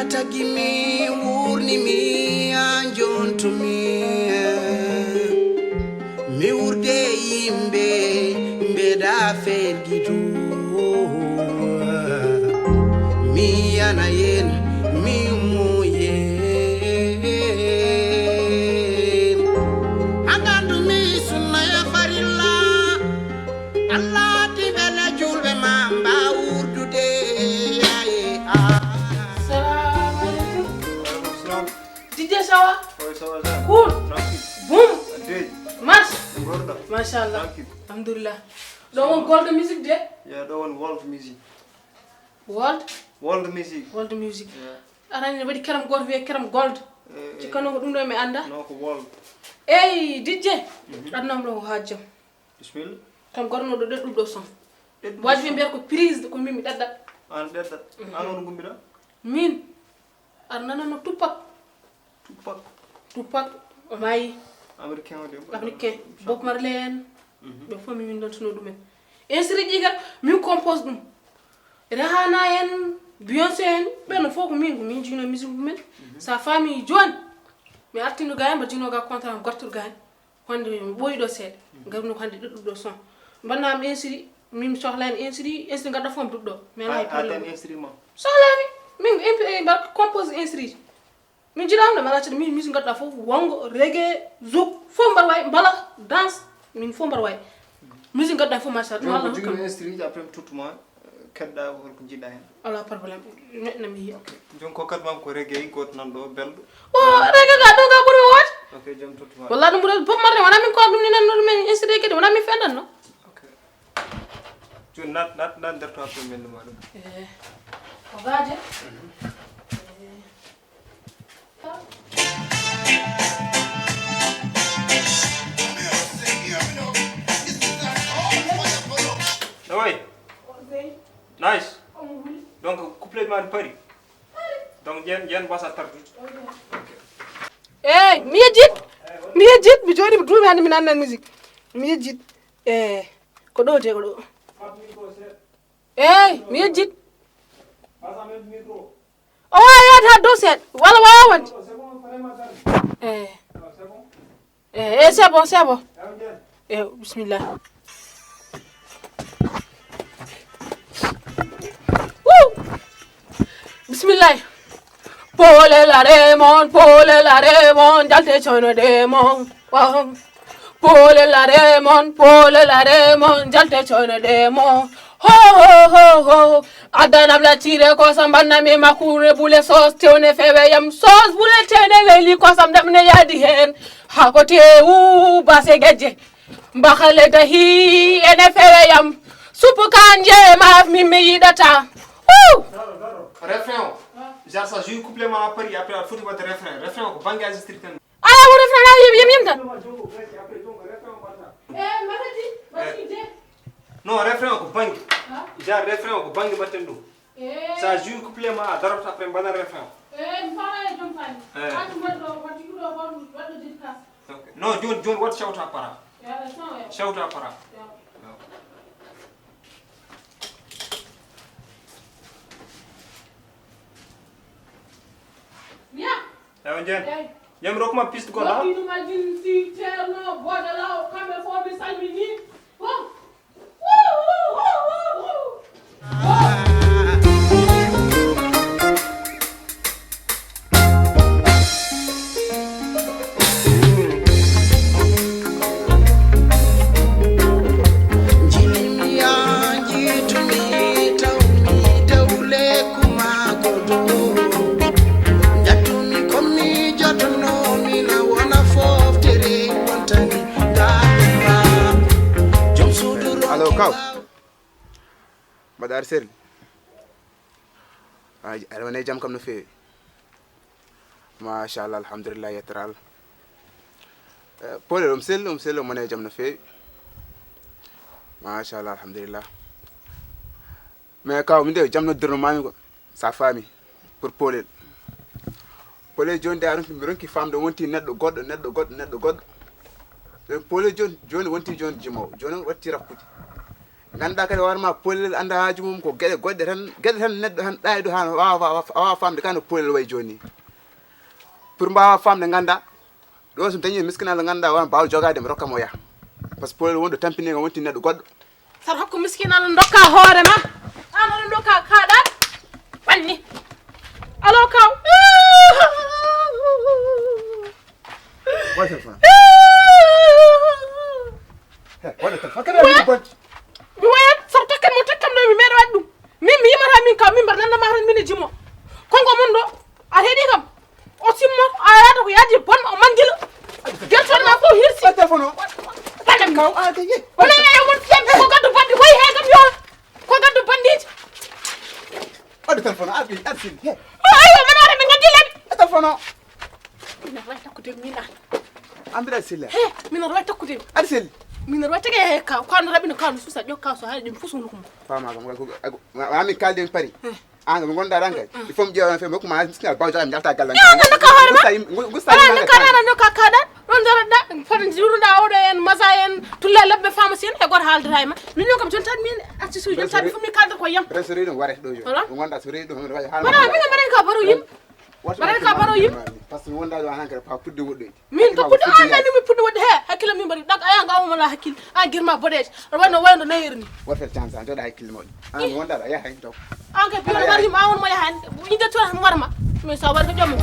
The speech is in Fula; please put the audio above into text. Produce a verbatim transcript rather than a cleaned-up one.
Tagi mi wurni mi a jontumi. Mi wurde yimɓe mbeɗa fergidu. Mi yana yen mi muyen. Agandu mi sunna ya farilla. Allah ti bela julɓe ma mba wurdude. Yaye a. Salamu alaikum. Waalaikum salam. Dj Sawa. Oi, ça va, ça va? Cool. Tranquille. Boum. Adé. Marche. Gorda. Machallah. Tranquille. Alhamdulillah. Ɗo won Gold Music de? Yeah, ɗo won World Music. World? World Music. World Music. Yeah. Arani ne waɗi keram gooto wiyee keram Gold. Eh, eh. Cikkano ko ɗum ɗo mi annda. No, ko World. Eyi, Dj. Mhm. Adnam ɗo ko haajam. Bismillah. Kam gornoɗo ɗeɗɗuɗo son. Ɗeɗɗuɗo waji ɓe son. Mbiyata ko prise ko min mi ɗaɗɗat. An ɗeɗɗat. Mhm. An on gumbiɗa? Min. Aɗa nanano Tupac? Tupac. Tupac, o maayi. Américain o de. Américain. Bob Marley en. Mhm. Ɓe fof mi windontuno ɗumen. Insiri ɗi kala, min compose ɗum. Rihanna en, Beyoncé en, ɓen fof ko min, ko min jino musique mumen. Mhm. Sa faami jooni, mi artino ga en, mba jino ga contrat, mi gartir ga en. Hannde mi ɓooyi ɗo seeɗa. Mhm. Ngarmi ko hannde ɗuɗɗo son. Mbanna am insiri, min mi sohlaani insiri, insiri ngadda fof mi duɗɗo. Mi alaa e problème. Insiri ma? Sohlaani. Min ko M P A mbar compose insiri. Min jiɗaano mbar accata min musique ngadda fof, wongo, reggae, zouk, fof mbar wayi, mbala, danse, min fof mbar wayi. Musique ngadda fof, machallah, ɗum Allah hokkam. Insiri, après mi tottuma, kedda holko jiɗɗa hen. Alaa problème. Neɗɗo mi yiya. Ok. Jooni ko kadi mam ko reggae gooto nan ɗo belɗo. O reggae ga ɗo ga ɓuri o waɗde. Ok, joom tottuma. Walla ɗum ɓuri Bob Marley, wona min ko ɗum ni nan ɗum men insiri kadi, wona min fendan no. Ok. Jooni nat, nat, nat nder to après men ɗum waɗa. Eh. Ko gaje? Mhm. Eh. Awoy. Nice. Donc, couplet ma pari. Donc, yen, yen wasa tardu. Eh, mi yejjit. Mi yejjit, mi jooɗi mi duumi hannde mi nannan musique. Mi yejjit. Eh, ko ɗo de, ko ɗo. Eh, mi yejjit. O wawa yahde ha dow seeɗa. Walla wawa wonde. Eh. Eh, eh, c'est bon, c'est bon. Eh, bismillah. Woo! Bismillah. Pole la demon, pole la demon, jalte chono demon. Wow. Pole la demon, pole la demon, jalte chono demon. Ho, ho, ho, ho. Adanam la tire ko sambana me makure bule sos te one fewe yam sos bule tene weli ko sam dam ne yadi hen. Ha ko te u base geje. Mbaxale dahi ene fewe yam. Supu kanje maaf mi mi yiɗata. Woo! Refrain o. Genre ça, joue couplet ma à Paris, après a foti wadde refrain. Refrain o ko bange enregistré tan. Ala, woni refrain na yim, yim, yim tan. Eh, mbaɗa di, mbaɗa di de. Non, refrain o ko bange. Ha? Genre refrain o ko bange mbaɗten ɗum. Eh. Sa joue couplet ma a darot après mbaɗa refrain o. Eh, mi faala e joom faani. Eh. An mbaɗɗo, waɗi ɗum ɗo, waɗɗo, waɗɗo dédicace. Ok. Non, joni, joni waɗ shawta para. Yalla, sans, yalla. Shawta para. Yalla. Yalla. Miya. Ewa, Jen. Ey. Jen, rokuma piste goɗɗo. Waɗi ɗum a jin si Ceerno Boode Law, kamɓe fof mi salmini. Bon. Allo, kaw. Mbaɗa aɗa selli? Aɗa wona e jam kam no feewi. Machallah, alhamdulillah, yettoral. Eh, Pole, omo selli, omo selli, omo wona e jam no feewi. Machallah, alhamdulillah. Mais kaw, min de jam noddirno mami ko, sa faami, pour Polel. Polel joni de a ronki, mi ronki famde wonti neɗɗo goɗɗo, neɗɗo goɗɗo, neɗɗo goɗɗo. Joni Polel joni, joni wonti joni jimowo, joni watti rakkude. Ngannduɗaa kadi hoore ma poolel annda haaju mum ko geɗe goɗɗe tan, geɗe tan neɗɗo tan ɗaayɗo haa waawa, waawa, waawa faamde kano poolel wayi jooni. Pour mbaawa faamde ngannda, ɗo so dañi miskinal ngannduɗaa wona mbaawa jogaade mi rokka mo yaha. Par ce que poolel wonɗo tampini ko wonti neɗɗo goɗɗo. Sar hokko miskinal ndokka hoore ma. An oɗo ndokka kaɗa. Banni. Alo kaw. Waɗa téléphone. He, waɗa téléphone. Kadi mi bonti. Mi wayat sar takkan mo takkan ɗo mi meeɗa waɗi ɗum. Min mi yimata min kaw min mbaɗa nanda ma tan min e jimo. Konko mun ɗo a heɗi kam. O simmo a yaata ko yaji bon o mangila. Gertoɗe ma fof hirsi. Waɗa téléphone o. Kaw a kay. Wona e mon fiyam ko gaddu bandi wayi he kam yo. Ko gaddu bandiji. Waɗa téléphone o. Aɗa aɗa sili. He. Ayo men wara min gaddi labi. Waɗa téléphone o. Ina wayta ko dem mina. Ambira sila. He, min aɗa wawi tokkude mi. Aɗa sili. Min aɗa wawi tege he kaw. Ko an raɓino kaw no susa ƴokka so haali ɗum fof so hunuko mum. Fama kam ko ko. Wa mi kalden pari. An ko gonda ran kay. Il faut mi ƴeewa fe mo kuma miskinal bawjo am jalta gallan. Yo nganndu ka hoore ma. Gusta yim. Gusta Ala yim. no kana no ka kaɗan. Ɗon daroɗa. Foti juruɗa oɗo en masa en tulla lebbe fama sen e goto haaldata e ma. Min non kam jontat min acci su jontat fof mi kalda ko yam. Ren so rewi ɗum ware ɗo yo. Voilà. Ɗum wonda so rewi ɗum ware hala. Wala min mbaɗen ka baro yim. Mbaɗen ka baro yim. Parce que mi wonda ɗo han kadi pa pudde woɗɗoyde. Min ko pudde an nani mi pudde woɗɗoyde he hakkille min mbaɗi ɗak aya nga omala hakkille an girma boɗeejo. Aɗa wayno wayno nayir ni. Wafel chance an joɗa hakkille moƴƴo. An mi wonda ɗo yaha hen taw. An kay biyo mari ma on mo yahan. Inde to mo warma. Mais sa warga jom.